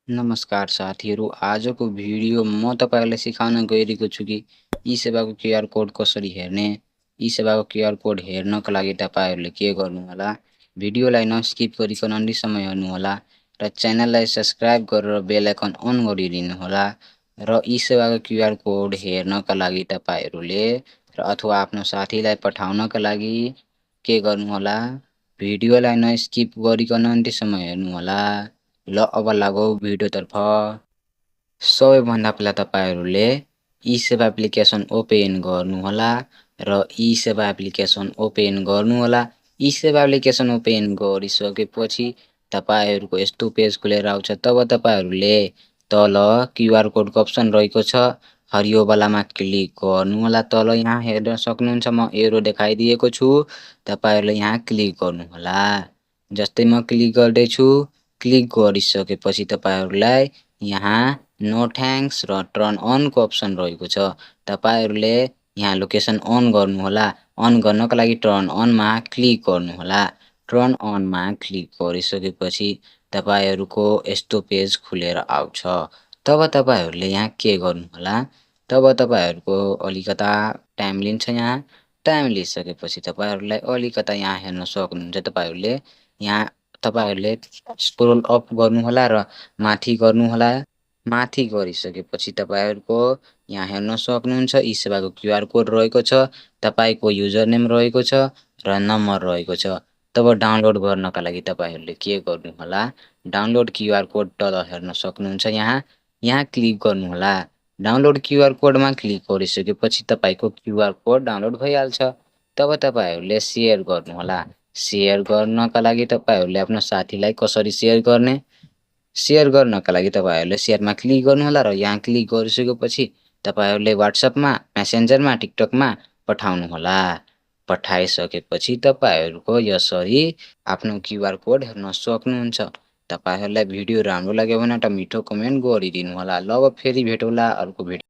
नमस्कार साथीहरू, आजको भिडियो म तपाईँलाई सिकाउन गइरहेको छु कि ई-सेवाको क्युआर कोड कसरी हेर्ने। ई-सेवाको क्युआर कोड हेर्नको लागि तपाईँहरूले के गर्नुहोला, भिडियोलाई नस्किप गरिकन अन्तिमसम्म हेर्नुहोला र च्यानललाई सब्स्क्राइब गरेर बेल आइकन अन गरिदिनुहोला। र ई-सेवाको क्युआर कोड हेर्नका लागि तपाईँहरूले अथवा आफ्नो साथीलाई पठाउनका लागि के गर्नुहोला, भिडियोलाई नस्किप गरिकन अन्तिमसम्म हेर्नुहोला। ल अब लागौँ भिडियोतर्फ। सबैभन्दा पहिला तपाईँहरूले ई-सेवा एप्लिकेसन ओपन गर्नुहोला र ई-सेवा एप्लिकेसन ओपन गर्नुहोला। ई-सेवा एप्लिकेसन ओपन गरिसकेपछि तपाईँहरूको यस्तो पेज खुलेर आउँछ। तब तपाईँहरूले तल क्युआर कोडको अप्सन रहेको छ, हरियो वालामा क्लिक गर्नुहोला। तल यहाँ हेर्न सक्नुहुन्छ, म एरो देखाइदिएको छु, तपाईँहरूले यहाँ क्लिक गर्नुहोला। जस्तै म क्लिक गर्दैछु, क्लिक गरिसकेपछि तपाईँहरूलाई यहाँ नो थ्याङ्क्स र टर्न अनको अप्सन रहेको छ। तपाईँहरूले यहाँ लोकेसन अन गर्नुहोला। अन गर्नको लागि टर्न अनमा क्लिक गर्नुहोला। टर्न अनमा क्लिक गरिसकेपछि तपाईँहरूको यस्तो पेज खुलेर आउँछ। तब तपाईँहरूले यहाँ के गर्नुहोला, तब तपाईँहरूको अलिकता टाइम लिन्छ। यहाँ टाइम लिइसकेपछि तपाईँहरूलाई अलिकता यहाँ हेर्न सक्नुहुन्छ। तपाईँहरूले स्क्रोल अप गर्नुहोला र माथि गर्नुहोला। माथि गरिसकेपछि तपाईँहरूको यहाँ हेर्न सक्नुहुन्छ, ई-सेवाको क्युआर कोड रहेको छ, तपाईँको युजर नेम रहेको छ र नम्बर रहेको छ। तब डाउनलोड गर्नका लागि तपाईँहरूले के गर्नुहोला, डाउनलोड क्युआर कोड तल हेर्न सक्नुहुन्छ। यहाँ क्लिक गर्नुहोला। डाउनलोड क्युआर कोडमा क्लिक गरिसकेपछि तपाईँको क्युआर कोड डाउनलोड भइहाल्छ। तब तपाईँहरूले सेयर गर्नुहोला। सेयर गर्नका लागि तपाईँहरूले आफ्नो साथीलाई कसरी सेयर गर्ने, सेयर गर्नका लागि तपाईँहरूले सेयरमा क्लिक गर्नुहोला र यहाँ क्लिक गरिसकेपछि तपाईँहरूले वाट्सएपमा, मेसेन्जरमा, टिकटकमा पठाउनुहोला। पठाइसकेपछि तपाईँहरूको यसरी आफ्नो क्युआर कोड हेर्न सक्नुहुन्छ। तपाईँहरूलाई भिडियो राम्रो लाग्यो भने एउटा मिठो कमेन्ट गरिदिनुहोला। ल अब फेरि भेटौँला अर्को भिडियो।